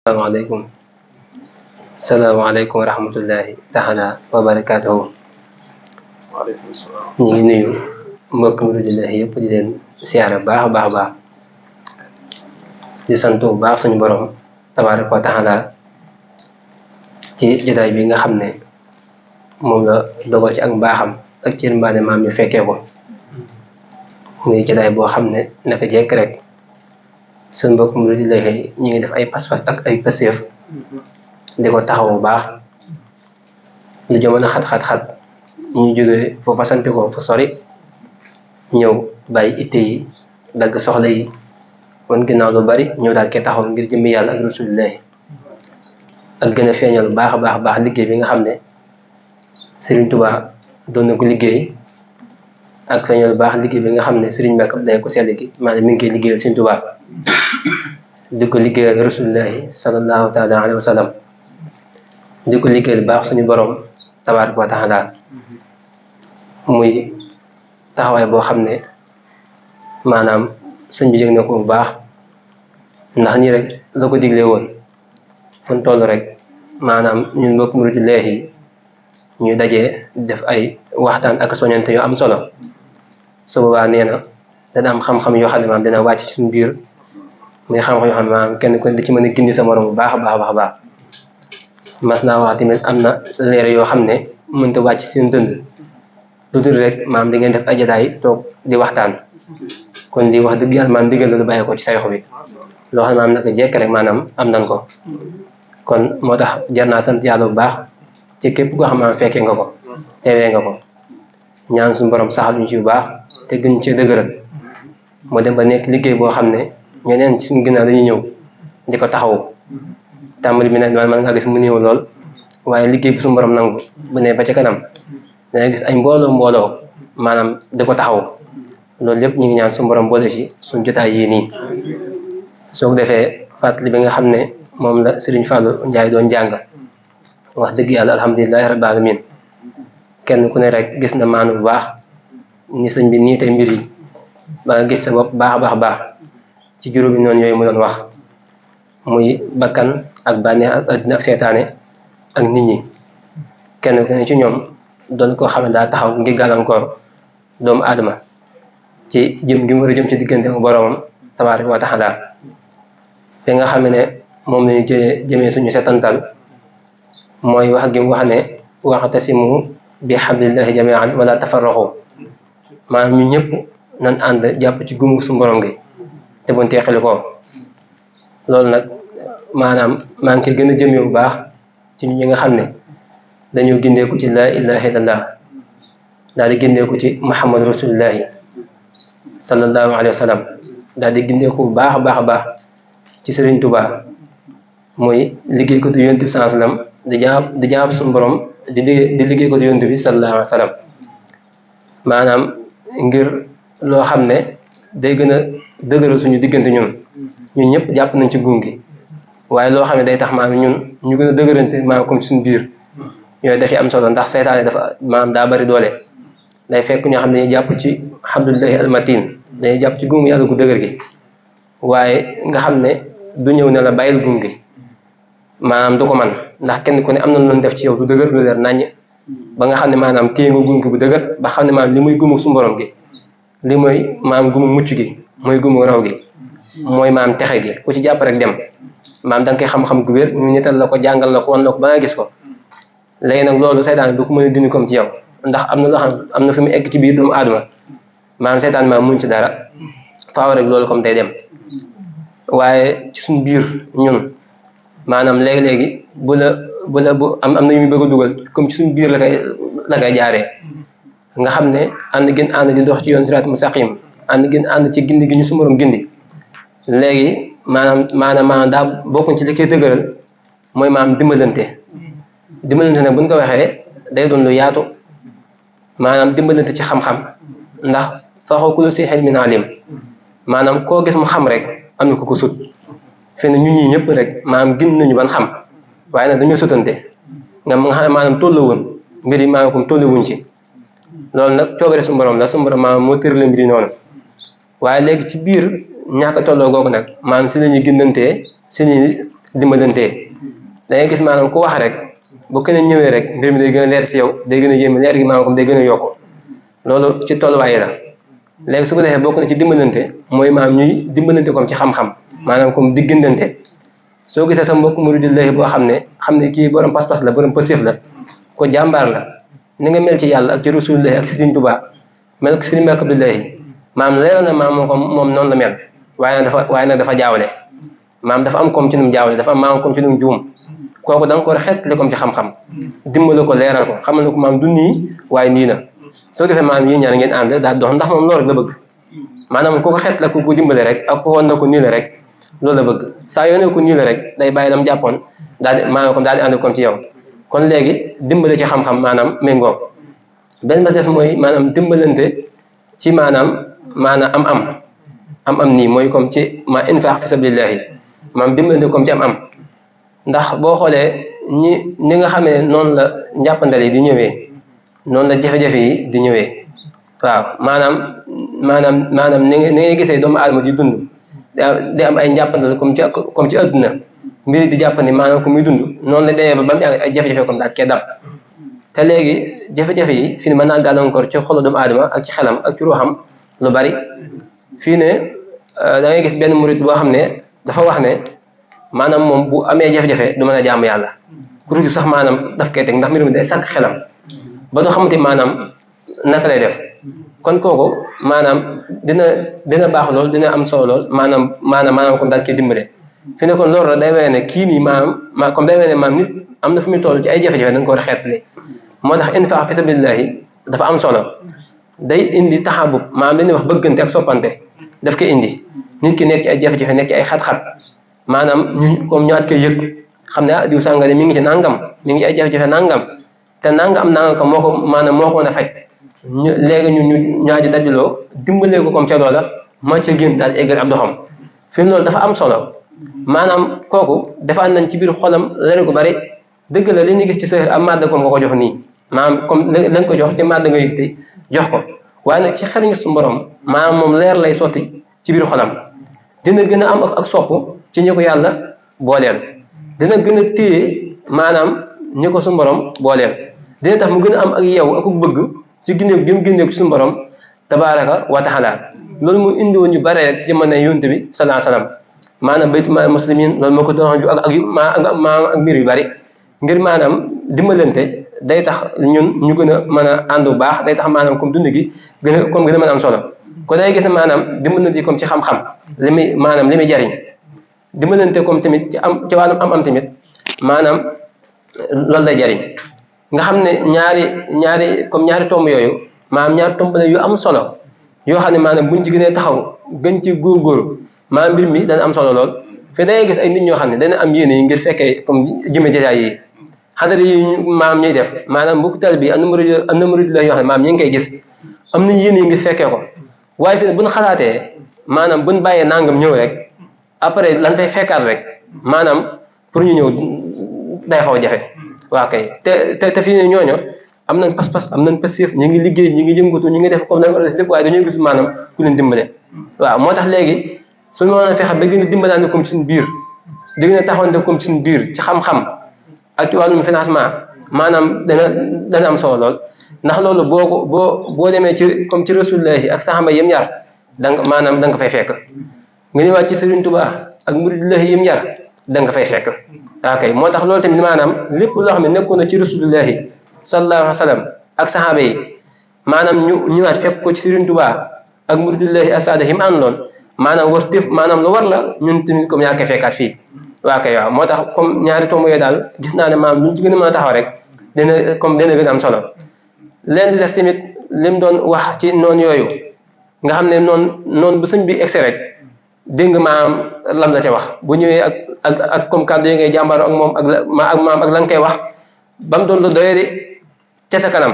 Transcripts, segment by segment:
salaamaaleykum salaamaaleykum wa rahmatullahi taala wa barakaatuhu. waaleykum salaam. ñu ngi nuyu mbokk muridillahi yëpp di leen siyaare baax a baax a baax di sant bu baax suñu borom tabaaraka wa taala ci jotaay bi nga xam ne moom la dogal ci ak mbaaxam ak ci yërmande maam ñu fekkee ko muy jotaay boo xam ne naka jekk rek suñu mbokk muridillahi ñu ngi def ay pas-pas ak ay pëseef di ko taxaw bu baax lu jamono xat-xat-xat ñu jógee foofa sant ko fu sori ñëw bàyyi itte yi dagg soxla yi wan ginnaaw lu bari ñëw daal koy taxaw ngir jëmmi yàlla ak rasulillahi ak gën a feeñal bu baax a baax baax liggéey bi nga xam ne Serigne Touba doon na ko liggéey ak feeñal bu baax liggéey bi nga xam ne Serigne Mbacke day ko sell gi maanaam mi ngi koy liggéeyal Serigne Touba di ko liggéeyal rasulillahi sallallahu taala alayhi wa sallam di ko liggéeyal baax suñu borom tabaaraka wa taala muy taxawaay boo xam ne maanaam sëñ bi yëg na ko bu baax ndax nii rek la ko diglee woon fu ñu toll rek maanaam ñun mbokk muridillahi ñu dajee def ay waxtaan ak soñante yu am solo su boobaa nee na dana am xam-xam yoo xam ne maanaam dina wàcc ci suñu biir muy xam-xam yoo xam ne maanaam kenn ku ne di ci mën a gindi sa morom bu baax a baax a baax mas naa wax tamit am na leer yoo xam ne mënta wàcc seen dënd lu dul rek maam da ngeen def ay jotaay toog di waxtaan kon lii wax dëgg yàlla maam ndigal la lu bàyyi ko ci sayxu bi loo xam ne maam naka jekk rek maanaam am nan ko kon moo tax jar naa sant yàlla bu baax ci képp koo xam ne fekkee nga ko teewee nga ko ñaan suñu borom saxal ñu ci bu baax te gën ci dëgëral moo dem ba nekk liggéey boo xam ne ñeneen ci suñu ginnaaw dañuy ñëw di ko taxawu tàmbali bi nag man nga gis mu néew lool waaye liggéey bi suñu borom nangu bu ne ba ca kanam danga gis ay mbooloo maanaam di ko taxaw loolu lépp ñu ngi ñaan suñu borom boole ci suñu jotaay yii nii soo ko defee fàttali bi nga xam ne moom la Serigne Fallou Ndiaye doon jàng wax dëgg yàlla alhamdulilahi rabbil alamin kenn ku ne rek gis na maanu bu baax ni sëñ bi nii tey mbir yi ba nga gis sa bopp baax a baax ci juróomi noonu yooyu mu doon wax muy bakkan ak bànneex ak àddina ak seetaane ak nit ñi kenn ku ne ci ñoom doon koo xam ne daa taxaw ngir gàllankoor doomu aadama ci jëm gi mu war a jëm ci diggante ak boromam tabaaraka wa taala fi nga xam ne moom lañu jëmee suñu setantal mooy wax gi mu wax ne wa'tasimu bi hablillahi jami'an wala tafarraqu maanaam ñu ñëpp nan ànd jàpp ci gumu su borom gi te buñ teexali ko loolu nag maanaam maa ngi koy gën a jëmee bu baax ci ñi nga xam ne dañoo gindeeku ci laa ilaha illallah daal di gindeeku ci muhammad rasulullahi sallallahu alayhi wa sallam daal di gindeeku bu baax a baax a baax ci Serigne Touba muy liggéey ko du yonent bi sallallahu alayhi wa sallam di jaam suñu borom di liggéey ko du yonent bi sallallahu alayhi wa sallam maanaam ngir loo xam ne day gën a dëgëral suñu diggante ñun ñëpp jàpp nañ ci guum gi waaye loo xam ne day tax maanaam ñun ñu gën a dëgërante maanaam comme suñu biir yooyu dafay am solo ndax seytaane dafa maanaam daa bari doole day fekk ñoo xam ne dañuy jàpp ci habdullahi almatin dañuy jàpp ci guum yàlla gu dëgër gi waaye nga xam ne du ñëw ne la bàyyil guum gi maanaam du ko man ndax kenn ku ne am na lu def ci yow du dëgër lu leer naññ ba nga xam ne maanaam téye nga guum gi bu dëgër ba xam ne maanaam li muy gumu su borom gi li mooy maanaam gumu mucc gi mooy gumu raw gi mooy maanaam texe gi ku ci jàpp rek dem maanaam da nga koy xam-xam gu wér ñu nital la ko jàngal la ko wan la ko ba nga gis ko léegi nag loolu seytaan du ko mën a dindi comme ci yow ndax am na loo xam am na fi mu egg ci biir doomu aadama maanaam seytaan maanaam muñ ci dara faaw rek loolu comme day dem waaye ci suñu biir ñun maanaam léegi-léegi bu am na yu muy bëgg a dugal comme ci suñu biir la koy jaaree nga xam ne ànd gën ànd di dox ci yoon siraat mustaqim ànd gën ànd ci gindi gi ñu su morom gindi léegi maanaam daa bokkuñ ci li koy dëgëral mooy maanaam dimbalante nag buñ ko waxee day doon lu yaatu maanaam dimbalante ci xam-xam ndax faxoo kullu si ilmin alim maanaam koo gis mu xam rek am na ko sut fi ne ñun ñii ñëpp rek maanaam gin nañu ban xam waaye nag dañoo sutante nga xam ne maanaam tollu woon mbir yi maanaam comme tollu wuñ ci loolu nag coobare su borom la su borom maanaam moo tërale mbir yi noonu waaye léegi ci biir ñàkk a tolloo googu nag maanaam si la ñuy gindantee si dimbalantee da ngay gis maanaam ku wax rek bu keneen ñëwee rek mbir mi day gën a leer ci yow day gën a jéem leer gi maanaam comme day gën a yokku loolu ci tolluwaay la léegi su ko defee bokk na ci dimbalante mooy maanaam ñuy dimbalante comme ci xam-xam maanaam comme diggante soo gisee sa mbokk muridillahi boo xam ne kii borom pas-pas la borom pësif la ko jàmbaar la ni nga mel ci yàlla ak ci rasulillahi ak Sëriñ Tuubaa mel ko Sëriñ Mbàkke Abdullahi maam leeral na maam moom noonu la mel waaye nag dafa jaawale maam dafa am comme ci num jaawale dafa am maam comme ci num juum kooku da nga ko war a xeetale comme ci xam-xam dimbale ko leeral ko xamal ne ko maam du nii waaye nii na soo defee maam yi ñaar ngeen ànd daal dox ndax moom loolu rek la bëgg maanaam ku ko xeet la ku ko dimbale rek ak ku woon na ko nii la rek loolu la bëgg saa yoo ne ko nii la rek day bàyyi lam jàppoon daal di maanaam comme daal di ànd comme ci yow kon léegi dimbale ci xam-xam maanaam méngoo benn ba des mooy maanaam dimbalante ci maanaam am nii mooy comme ci ma infaq fi sabilillahi maanaam dimbalante comme ci am ndax boo xoolee ni nga xamee noonu la njàppandal yi di ñëwee noonu la jafe-jafe yi di ñëwee waaw maanaam ni ngay gisee doomu aadama di dund di am ay njàppandal comme ci adduna mbiri di jàppandi maanaam ku muy dund noonu la demee ba mu ay jafe-jafe comme daal kee dab te léegi jafe-jafe yi fii ne mën naa gàllankoor ci xolu doomu aadama ak ci xelam ak ci ruuxam lu bari fii ne da ngay gis benn murit boo xam ne dafa wax ne maanaam moom bu amee jafe-jafe du mën a jaamu yàlla kur gi sax maanaam daf koy teg ndax mbir mi day sànq xelam ba doo xamante maanaam naka lay def kon kooku maanaam dina baax lool dina am solo lool maanaam comme daal koy dimbale fi ne kon loolu la day wéy ne kii nii maanaam comme day wéy ne maanaam nit am na fu muy toll ci ay jafe-jafe da nga ko war a xeetale moo tax infaq fi sabilillahi dafa am solo day indi taxabub maanaam dañuy wax bëggante ak soppante daf koy indi nit ki nekk ci ay jafe-jafe nekk ci ay xat-xat maanaam comme ñaat koy yëg xam ne diw sàngane mi ngi ci nangam mi ngi ci ay jafe-jafe nangam te nangam ko moo ko mën a faj léegi ñu ñaaju dajaloo dimbalee ko comme ca loola ma ca génn daal eggal ab doxam fi loolu dafa am solo maanaam kooku defaan nañ ci biir xolam leer gu bari dëgg la li ñu gis ci sëxër am màdd comme nga ko jox nii maanaam comme lañ ko jox ci màdd nga yëkkati jox ko waaye nag ci xel su borom maanaam moom leer lay sotti ci biir xolam dina gën a am ak sopp ci ñi ko yàlla booleel dina gën a téye maanaam ñi ko su borom booleel dina tax mu gën a am ak yow ak bëgg ci ginnaaw gi mu génneeku ci suñu borom tabaaraka wa taala loolu mu indi woon yu bare rek ci mën a yonte bi salaa salaam maanaam baytu maal muslimin loolu moo ko doon ak mbir yu bari ngir maanaam dimbalante day tax ñun ñu gën a mën a ànd bu baax day tax maanaam comme dund gi gën a mën a am solo kon day gis ne maanaam dimbalante comme ci xam-xam li muy jariñ dimbalante comme tamit ci wàllum am tamit maanaam loolu lay jariñ nga xam ne ñaari tomb yooyu maanaam ñaari tomb la yu am solo yoo xam ne maanaam buñ ci gënee taxaw gën ci góorgóorlu maanaam mbir mi dana am solo lool fi dangay gis ay nit ñoo xam ne dana am yéene yi ngir fekkee comme jëme jotaay yi xadara yi maam ñuy def maanaam mbokk tal bi am na murid la yoo xam ne maam ñi ngi koy gis am nañ yéene yi ngir fekkee ko waaye fi buñ xalaatee maanaam buñ bàyyee nangam ñëw rek après lan fay fekkaat rek maanaam pour ñu ñëw day xaw a jafe waaw kay te fii ne ñooñu am nañ pas-pas am nañ passif ñu ngi liggéey ñu ngi yëngatu ñu ngi def comme dañ ko def lépp waaye dañuy gis maanaam ku leen dimbale waaw moo tax léegi suñu mën a fexe ba gën a dimbalante comme suñu biir di gën a taxawante comme suñu biir ci xam-xam ak ci wàllum financement maanaam dana am solo lool ndax loolu boo demee ci comme ci rasulullahi ak saxaaba yem yar da nga fay fekk nga ñëwaat ci Sëriñ Tuubaa ak muridullahi yem yar da nga fay fekk ok moo tax loolu tamit maanaam lépp loo xam ne nekkoon na ci rasulullahi sallallahu alayhi wa sallam ak saxaaba yi maanaam ñu ñëwaat fekk ko ci Sëriñ Tuubaa ak muridullahi asada yi mu àndoon maanaam maanaam lu war la ñun tamit comme yaa koy fekkaat fii waa kay waaw moo tax comme ñaari tomb yooyu daal gis naa ne maanaam luñ ci gën a mën a taxaw rek dina gën a am solo leen di des tamit lim doon wax ci noonu yooyu nga xam ne noonu bu sëñ bi egsi rek dégg nga maanaam lam la ca wax bu ñëwee ak comme kàddu yi ngay jàmbaaroo ak moom ak la nga koy wax ba mu doon lu doyadi ca sa kanam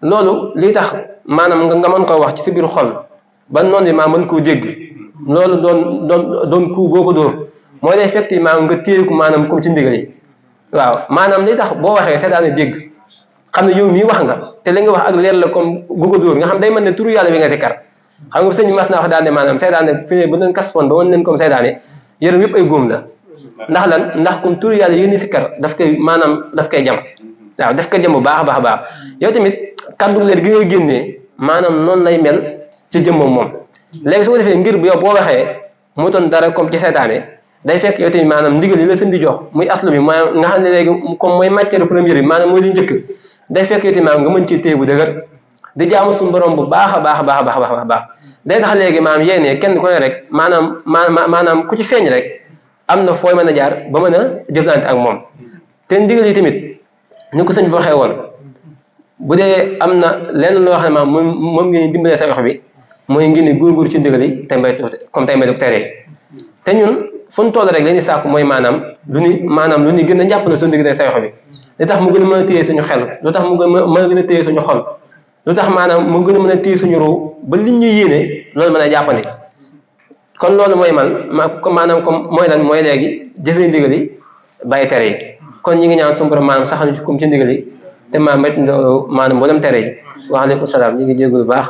loolu lii tax maanaam nga mën koo wax ci sa biir xol ba noonu bi maa mën koo dégg loolu doon ku boo ko dóor mooy day fekk maanaam nga téye ko maanaam comme ci ndigal yi waaw maanaam li tax boo waxee seetaane dégg xam ne yow mii wax nga te li nga wax ak leer la comme gu ko dóor nga xam day mën ne turu yàlla bi nga si kar xam nga sëñ bi mas naa wax daal ne maanaam seetaane fi ne ba leen kas foon ba wan leen comme seetaane yaram yëpp ay góom la ndax lan ndax comme tur yàlla yéen si kar daf koy maanaam daf koy jam waaw daf koy jam bu baax a baax a baax yow tamit kàddu leer gi nga génnee maanaam noonu lay mel ci jëmmam moom léegi su ko defee ngir bu yow boo waxee mu doon dara comme ci seytaane day fekk yow tamit maanaam ndigal yi la sëñ bi jox muy aslu bi maanaam nga xam ne léegi comme mooy matière première bi maanaam mooy li njëkk day fekk yow tamit maanaam nga mën ci téye bu dëgër di jaamu suñu borom bu baax a baax a baax a baax a baax day tax léegi maanaam yéene kenn ku ne rek maanaam ku ci feeñ rek am na fooy mën a jaar ba mën a jëflante ak moom te ndigal yi tamit ni ko sëñ bi waxee woon bu dee am na lenn loo xam ne maanaam moom ngeen dimbalee sa wax bi mooy ngeen di góorgóor ci ndigal yi te mbay tuuti comme tey mbay du tere te ñun fu ñu toll rek li ñuy sàkku mooy maanaam lu ñu gën a jàpp na suñu ndigal sa wax bi li tax mu gën a mën a téye suñu xel lu tax mu gën a téye suñu xol lu tax maanaam mu gën a mën a téye suñu ruu ba liñ ñu yéene loolu mën a jàppandi kon loolu mooy maanaam comme mooy lan mooy léegi jëfee ndigal yi bàyyi tere yi kon ñi ngi ñaan suñu borom maanaam saxal ñu ci ci ndigal yi te maanaam mboolem tere yi waaleykum salaam ñi ngi jégalu bu baax